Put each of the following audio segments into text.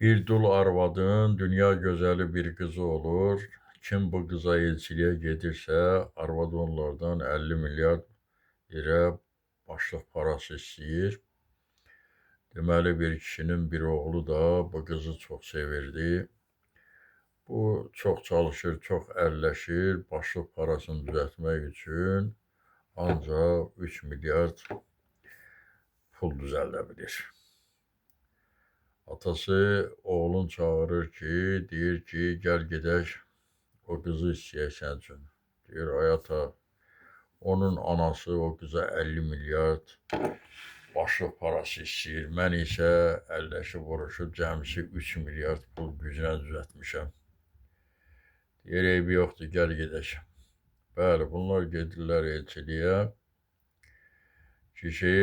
Bir dul arvadın dünya gözəli bir qızı olur. Kim bu qıza elçiliyə gedirsə, arvad onlardan 50 milyard lirə başlıq parası istəyir. Deməli, bir kişinin bir oğlu da bu qızı çox sevirdi. Bu çox çalışır, çox əlləşir, başlıq parasını düzəltmək üçün ancaq 3 milyard pul düzəldə bilir. Atası oğlunu çağırır ki, deyir ki, gəl gedək, o qızı istəyək sən üçün. Deyir, ay ata, onun anası o qıza 50 milyard başlıq parası istəyir. Mən isə əlləşib vuruşub cəmisi 3 milyard pul gücünə düzəltmişəm. Deyir, eybi yoxdur, gəl gedək. Bəli, bunlar gedirlər elçiliyə. Kişi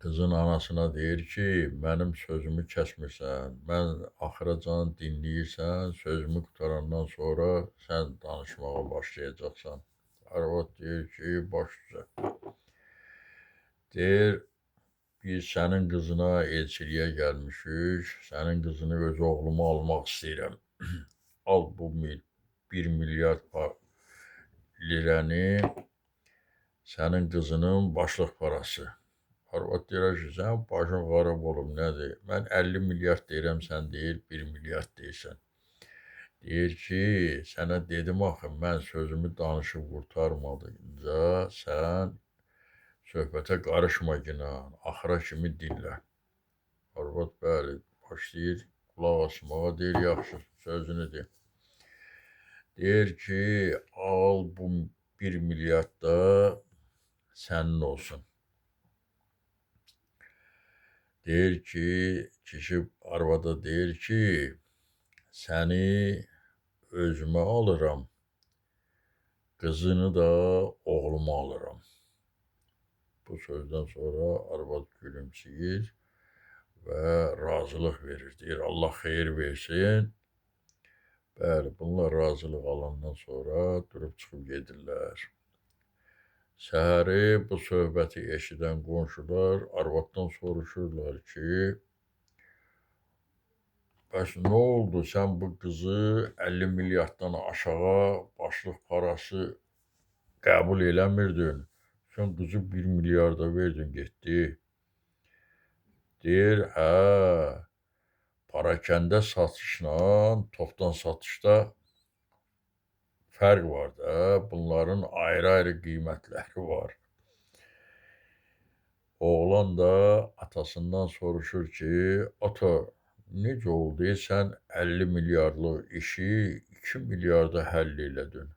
qızın anasına deyir ki, mənim sözümü kəsmirsən, mən axıracan dinləyirsən, sözümü qurtarandan sonra sən danışmağa başlayacaqsan. Arvad deyir ki, baş üzə. Deyir, biz sənin qızına elçiliyə gəlmişik, sənin qızını öz oğluma almaq istəyirəm. Al bu 1 milyard lirəni sənin qızının başlıq parası. Arvad deyir ki, sən başın xarab olub, nədir? Mən 50 milyard deyirəm, sən deyir 1 milyard deyirsən. Deyir ki, sənə dedim axı, mən sözümü danışıb qurtarmadıqca sən söhbətə qarışma ginan, axıra kimi dinlə. Arvad bəli, başlayır qulaq asmağa, deyir, yaxşı, sözünü de. Deyir ki, al bu 1 milyard da sənin olsun. Deyir ki, kişi arvada deyir ki, səni özümə alıram, qızını da oğluma alıram. Bu sözdən sonra arvad gülümsəyir və razılıq verir. Deyir, Allah xeyir versin. Bəli, bunlar razılıq alandan sonra durub çıxıb gedirlər. Səhəri bu söhbəti eşidən qonşular arvaddan soruşurlar ki, bəs nə oldu, sən bu qızı 50 milyarddan aşağı başlıq parası qəbul eləmirdin, sən qızı 1 milyarda verdin, getdi. Deyir, hə, parakəndə satışla topdan satışda fərq var da, bunların ayrı-ayrı qiymətləri var. Oğlan da atasından soruşur ki, ata, necə oldu, sən 50 milyardlıq işi 2 milyarda həll elədin?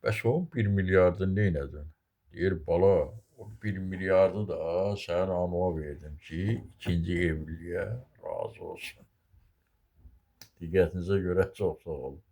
Bəs o 1 milyardı neynədin? Deyir, bala, o 1 milyardı da sənin anıma verdim ki, ikinci evliliyə razı olsun. Diqqətinizə görə çox sağ olun.